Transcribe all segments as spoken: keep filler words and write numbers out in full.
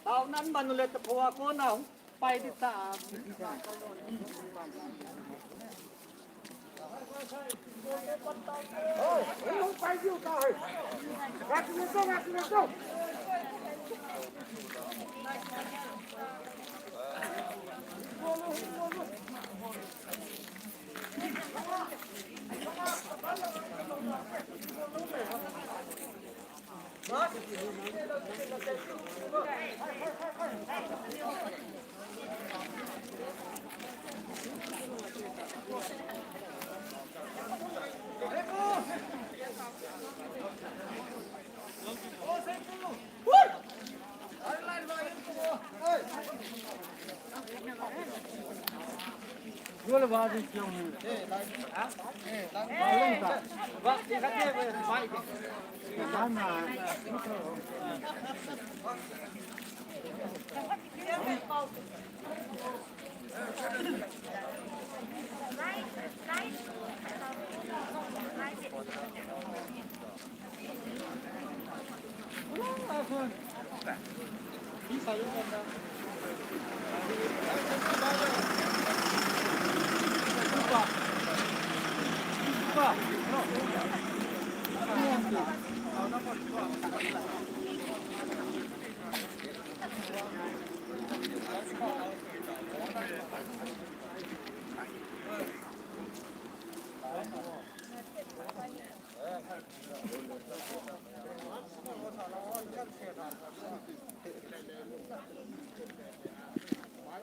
Taonan manu le taphua ko nau. Pai di ta.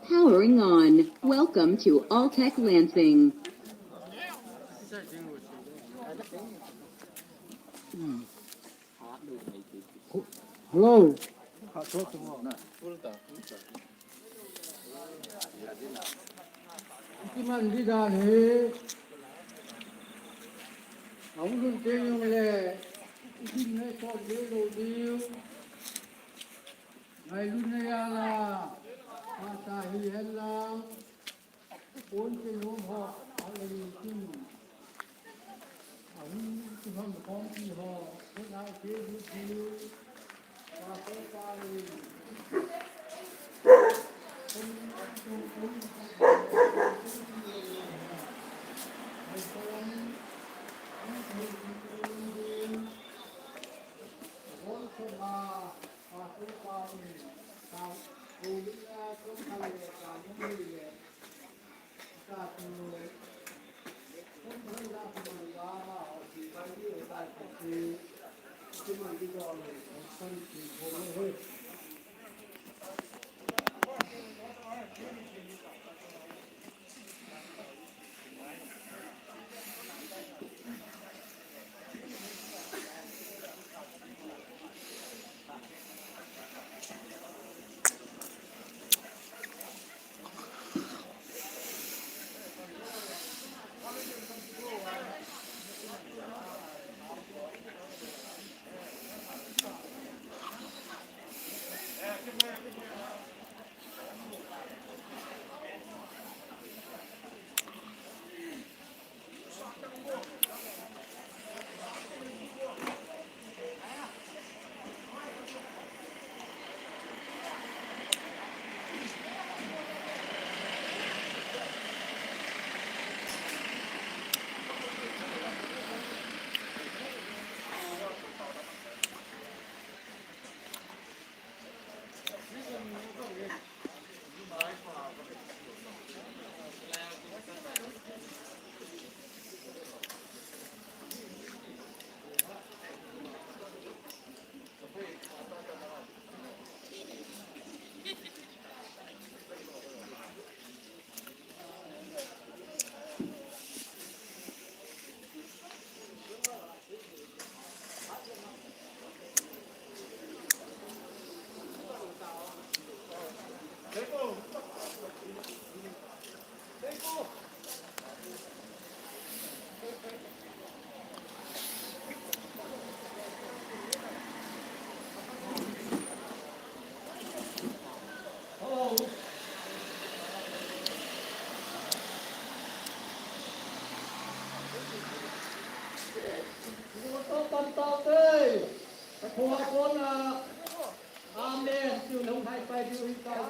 Powering on. Welcome to Alltech Lansing. Hello. Iti man di dan hi. Ahung lhun teng jong le, iti ngai sot le lo diu. Ngailutna jal a, phatah hihen lang. Pon kinom ho, alei tin. Ahung kinom khompi ho, khut a kei lut diu. Pa ko pa lei.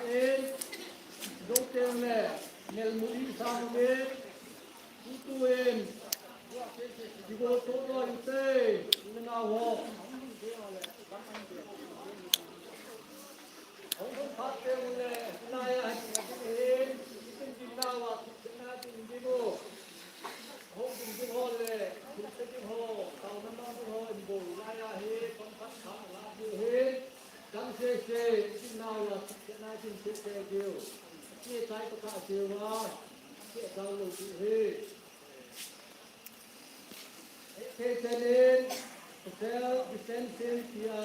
in, Zoten le, Nelmuli sang in, tutu in, Kigo to lo in te, in na ho. Hong hong phat te le, na ya, in, in, in na wa, in na, in, in, in, Hong ding ding ho le, thil se ding ho, taona mang ding ho, in bol lai a hi, kon phat thang la ding hi, dang se se, i tin nau la, se na tin se se diu. Ki chai to ka diu a, ki chai lo diu hi. Thei chenin, social distancing tia,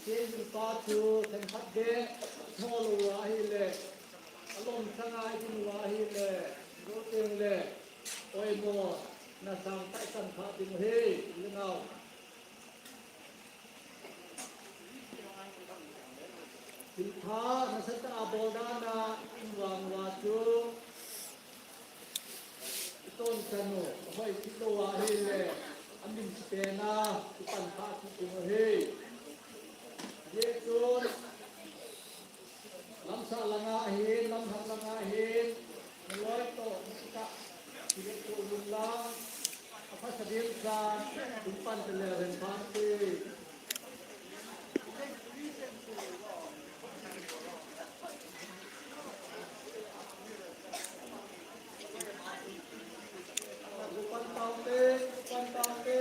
thei ding pa chu, themkhat beh, thol lo ahile, alom sanga i din lo ahile, lo teng le, Oimo, na sang taisan pha ding u hi, le nau. Thilpha, nasatah a bol dan a, i um vang uva chu, i ton chan u, ahoi kit lou ahile, amin sipena, i pan pha kit ding u hi. Hijeh chun, Lamsah langa ahin, lamhat langa ahin, naloi toh, nakitah, kivet toh lunglang, aphasa ding chan, lungpan tele ren phan te. Lungpan tau te, lungpan tau te.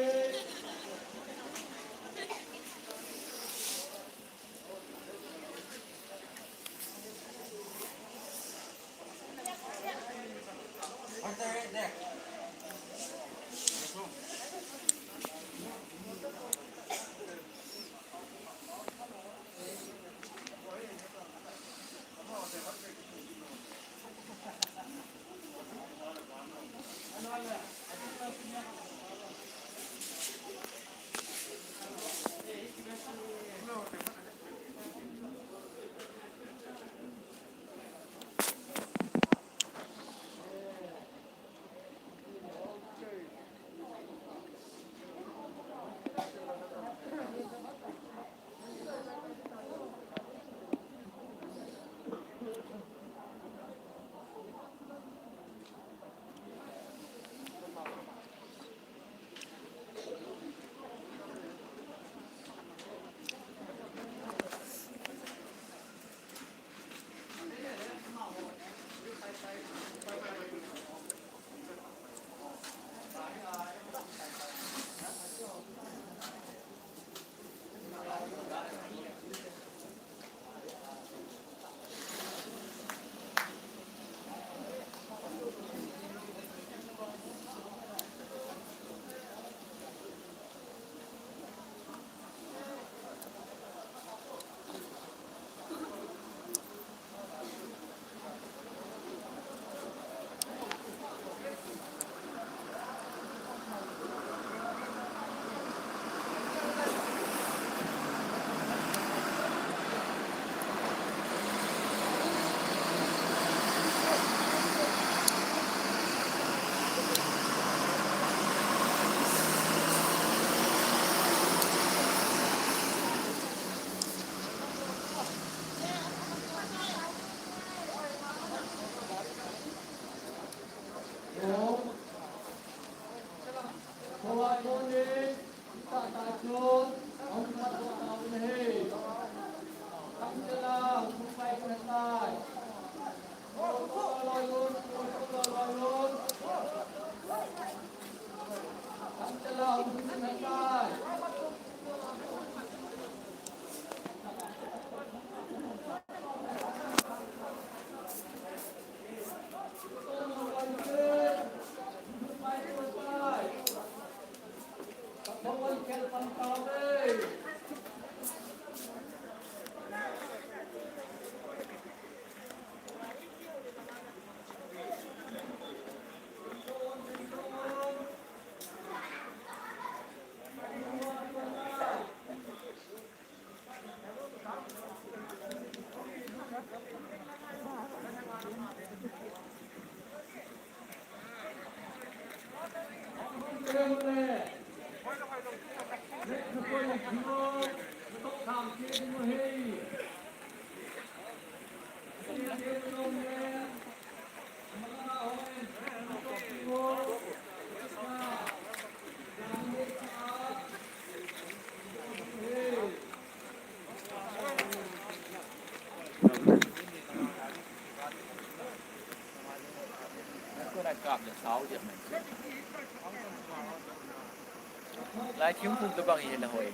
Lai thingphung tobang hi na hoi.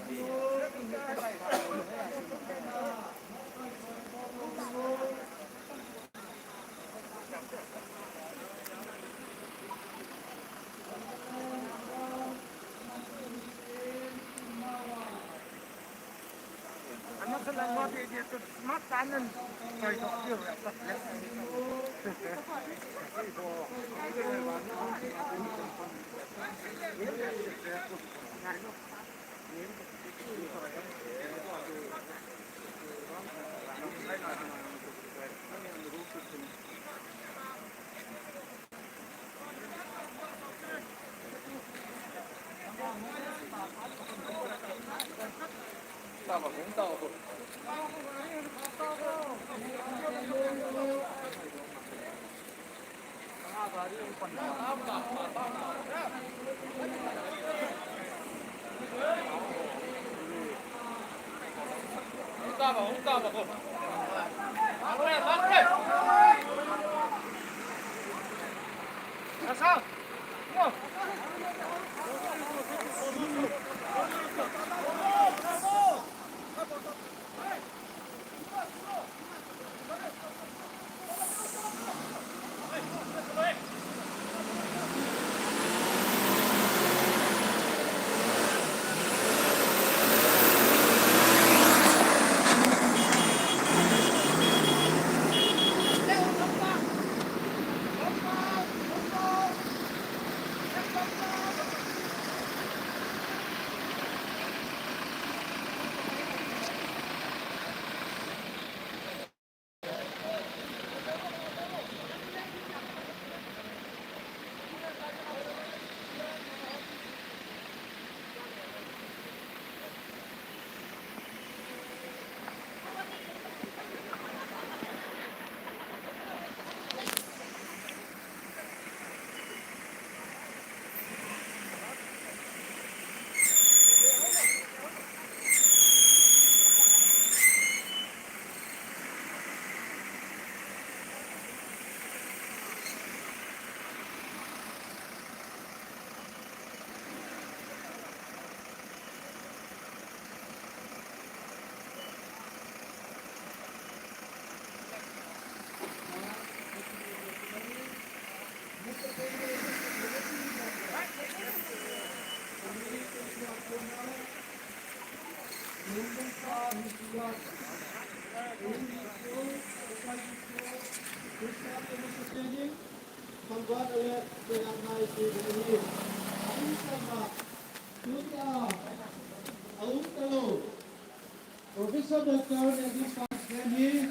Professor Doctor Nedim Pansriam hi,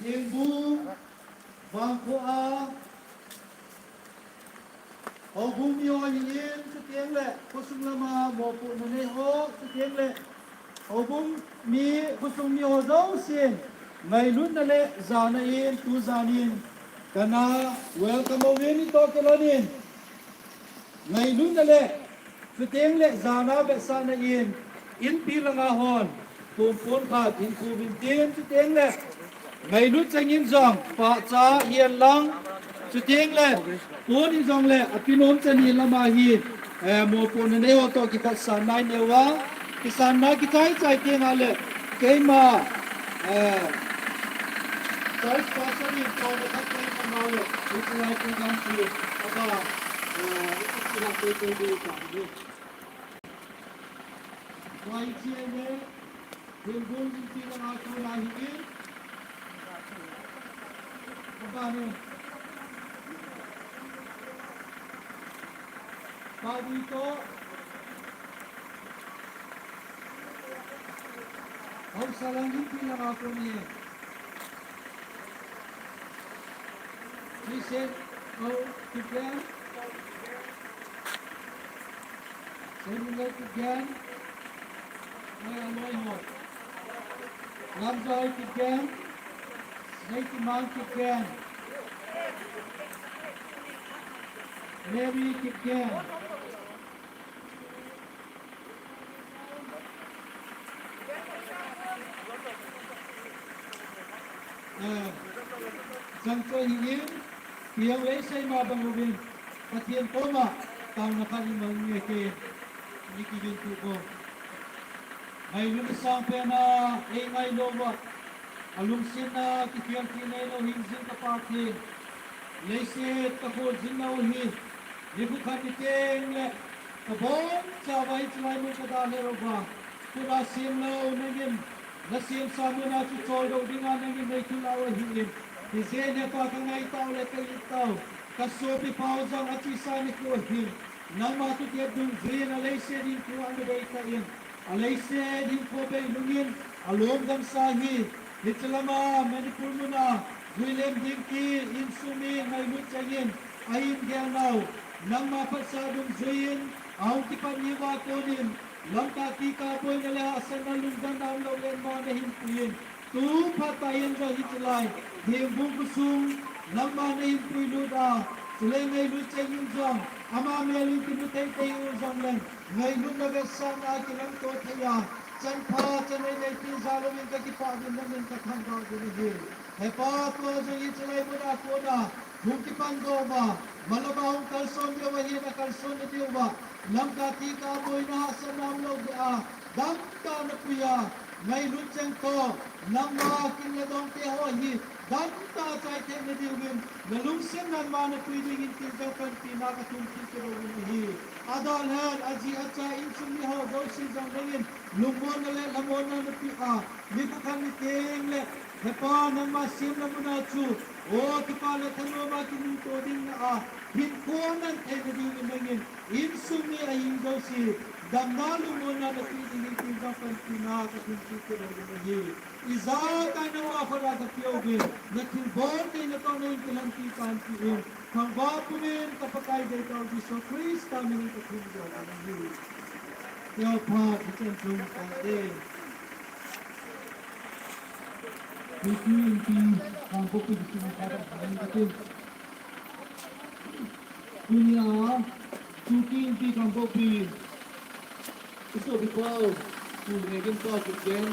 Hengbung, Vangkho a, houbung miho ahin, chuteng le, khosung lama mopohna nei ho, chuteng le, houbung mi, khosung miho jousen, ngailutna le jana in, tujan in, kana welcome uvin, ito kilhon in. Ngailutna le, chuteng le jana vetsahna in, inpi langa hon, pon pon khat in khu vin tin, chuteng le, ngailut chang in jong, pahcha hihen lang, chuteng le, pon in jong le, api nom chan hihen lang ahi, eh, mopohna nei ho toh kikhatsan nai neuva, kisanna kichai chai teng le, keima, eh, Church pastor in program khat kei kanau le, hiche lai program chu, aba, eh, hiche lai kei kei ding ta hi. Tua hiche le, Hengbung Jingpi langa kona hi in. Aba ni. Pabito. Hausa lang Jingpi langa kona hi. Vincent O Kipgen. Samuel Kipgen. Noi a noi ho. Lamjoi Kipgen. C Neitimang Kipgen. Mary Kipgen. Eh, Jangchoi Hing In, Piang Leisei ma bang uvin, Pathen koma, taona khat imang nge ke, ni ki yun tu ko. Ngailut sangpen a, ei ngailou uva, alungsetna kikhel thei nailou hingjing ka Pathen. Leiset ka khojin nau hi, nikho khat ni teng le, ka bonchauva hiche lai mun ka dalha uva, khut a semlou nangin, na semsa mun a chu choldoh dinga nangin nei thulhah u ahin. Hijeh in Hepa ka ngai tau le ka it tau, ka sopi pau jong achesa nikho ahin. Nangma thutep dungjuiyin aleiset hinkho ana bei tan, aleiset hinkho bei nungin alom gamsa hi, hiche lama Manipur muna Guilem Dingki insung mi ngailut chengin ahin gel nau, nangma phatsah dungjuiyin ahung kipat ni uva konin, Lamka kikah boina le hahsatna lungdonna umlou le ama nahin puiyin, tu phat tah in jong hiche lai Hengbung khosung nangma nahin puilut a, chule ngailut chengin jong ama mel in kimu teitei u jongleng, ngailutna vetsahna a kilamto thei a, chan pha chan nei nei pi jal uvin ka kipah uvin, namin ka thangvah uvin ahi. Hepa, tua jong hiche lai muna kona hung kipan doh uva, malama hung kalson diu ahin, akalson na diuva, Lamka kikah boina hahsatna umlou beh a, damtah na pui a, ngailut cheng toh, nangma kin le dongte ho hi, damtah a chai thei na diuvin, na lungsetnan ma na pui dingin tin jong panpina ka thum kit kit uvin ahi. Adalhen, aji acha insung mi ho jouse jong nangin, lungmonna le lhamonna na peh a, nikho khat ni teng le, Hepa, nangma semna muna chu, o, kipah le thanom a kinungto ding na a, hinkho aman thei na diuvin nangin, insung mi ahing jouse, damna lungmonna na peh dingin tin jong panpina ka thum kit kit uvin ahi. Ijat a nangma khut a ka peuvin, na thilbol theina toh na hin kilhonpi tan tin, thangvah pumin ka Pakai deitah u Jesu Christa minin ka thum kit uvin ahi. Teo phat, hichan chung kate. Kuki Inpi Kangpokpi District Headquarter a kati. Tunia, Kuki Inpi Kangpokpi, isopi pau, Pu Neginpao Kipgen,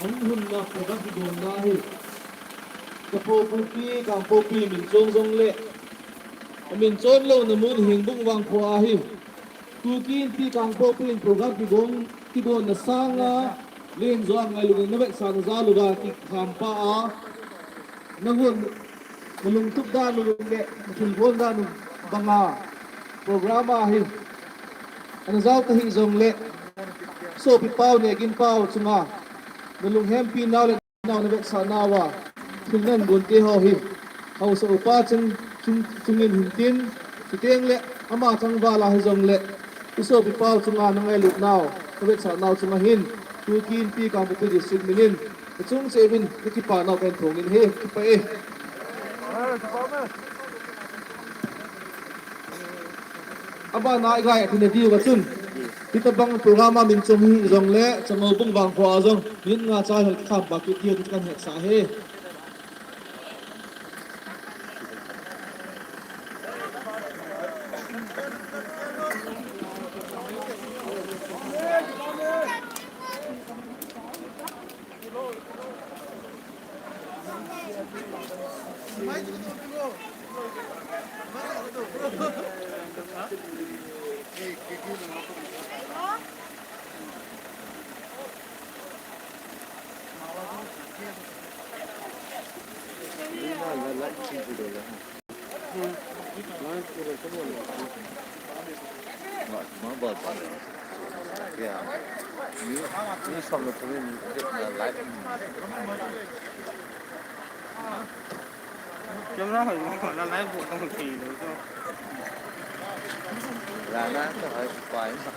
ahung hunna program kigonna hi. Kapo Kuki Kangpokpi min chon jongle, amin chon louna mun Hengbung vangkho ahi. Kuki Inpi Kangpokpi in program kigong, kigonna sanga, len jo a ngailutna vetsahna jal uva kikham pah a, nahon, nalungtup dan u le, nathilbol dan u banga, program a hi, ana jao kahi jongle, sopi pau Neginpao chunga, nalunghempi nau le, nau na vetsah nauva, thil nahin gon te ho hi, haosa upa cheng chung, chungin hin tin, chuteng le, ama changval a hijongle, isopi pau chunga na ngailut nau, na vetsah nau chunga hin, Kuki Inpi Kangpokpi District minin, nachung cheh uvin, nakipah nau kahin phong in ahi, kipah e. Abana iga tina diuva chun, hitabang program a min chom hijongle, Changoubung vangkho a jong, min nga cha hel kikham pah kit diu chu kahin hetsah e. Camera hoi mo, la live bo tong ti lo to. La na to hoi pai ma.